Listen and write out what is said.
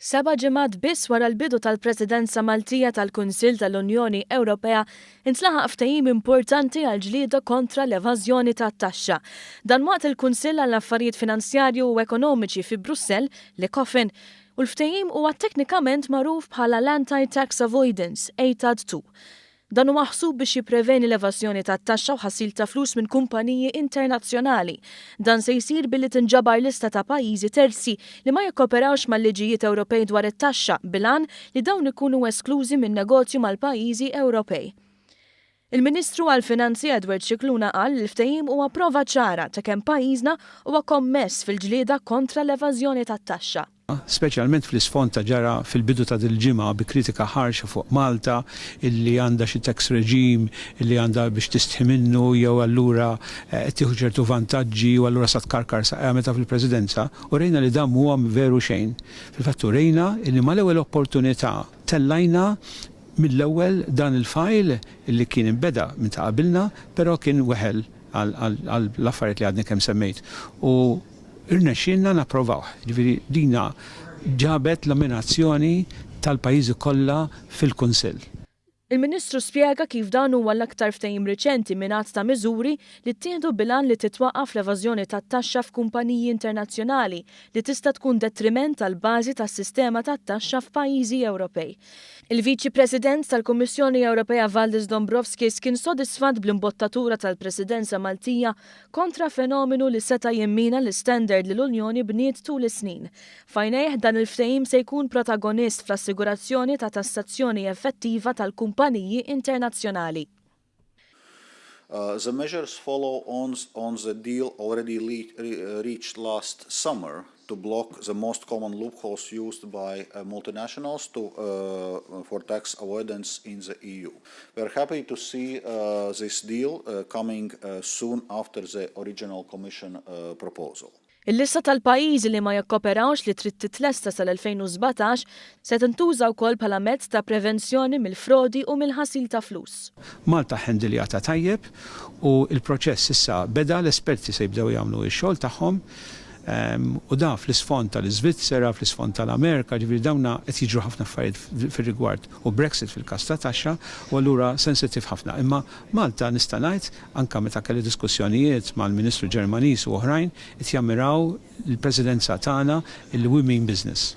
Seba' ġimgħat biss wara l-bidu tal-Presidenza Maltija tal-Kunsill tal-Unjoni Ewropea intlaħaq ftehim importanti għall-ġlieda kontra l-evażjoni tat-taxxa. Dan waqt il-Kunsill għall-Affarijiet Finanzjarji u Ekonomiċi fi Brussell, l-ECOFIN, u l-ftehim huwa teknikament magħruf bħala l-Anti-Tax Avoidance, ATAD 2. Dan hu maħsub biex jippreveni l-evażjoni tat-taxxa u ħasil ta' flus minn kumpaniji internazzjonali. Dan se jsir billi tinġabar lista ta' pajjiżi terzi li ma jikkoperawx mal-liġijiet Ewropej dwar it-taxxa bil-għan li dawn ikunu esklużi minn negozju mal-pajjiżi Ewropej. Il-Ministru għall-Finanzi Edward Scicluna qal li l-ftehim huwa prova ċara ta' kemm pajjiżna huwa kommess fil-ġlieda kontra l-evażjoni tat-taxxa. Speċjalment fl-isfond ta' ġara fil-bidu ta' dil-ġimgħa bi kritika ħarxa fuq Malta illi għandha xi tax regime illi għandha biex tistħi minnu jew allura qed tieħu ċertu vantaġġi u allura sa tkarkar saqajha meta fil-Presidenza urejna li dan m'huwa veru xejn. Fil-fatt urejna illi mal-ewwel opportunità tellajna mill-ewwel dan il-file illi kien inbeda minn ta' qabilna però kien weħel għall-affarijiet li għadni kemm semmejt u Irnexxielna napprovawh. Jiġifieri dina ġabet l-ammirazzjoni tal-pajjiżi kollha fil-Kunsill. Il-Ministru spjega kif dan huwa l-aktar ftehim riċenti minn għadd ta' miżuri li ttieħdu bil-għan li titwaqqaf l-evażjoni tat-taxxa f'kumpaniji internazzjonali li tista' tkun detriment għall-bażi tas-sistema tat-taxxa f'pajjiżi Ewropej. Il-Viċi President tal-Kummissjoni Ewropea Valdis Dombrovskis kien sodisfatt bl-imbottatura tal-Presidenza Maltija kontra fenomenu li seta' jimmina l-istandard li l-Unjoni bniet tul is-snin. F'għajnejh, dan il-ftehim se jkun protagonist fl-assigurazzjoni ta' tassazzjoni effettiva tal-kumpaniji internazzjonali. The measures follow on on the deal already reached last summer to block the most common loopholes used by multinationals to for tax avoidance in the EU. We are happy to see this deal coming soon after the original Commission proposal. Il-lista tal-pajjiżi li ma jikkoperawx li trid titlesta sal-2017 se tintuża wkoll bħala mezz ta' prevenzjoni mill-frodi u mill-ħasil ta' flus. Malta ħħendiljatha tajjeb u l-proċess issa beda, l-esperti se jibdew jagħmlu x-xogħol tagħhom u dan fl-isfond tal-Iżvizzera, fl-isfond tal-Amerika, ġifieri dawna qed jiġru ħafna affarijiet fir-rigward u Brexit fil-każ ta' taxxa u allura sensittiv ħafna. Imma Malta nista' ngħid, anke meta kelli diskussjonijiet mal-Ministru Ġermaniż u oħrajn, qed jammiraw l-Presidenza tagħna illi we mean business.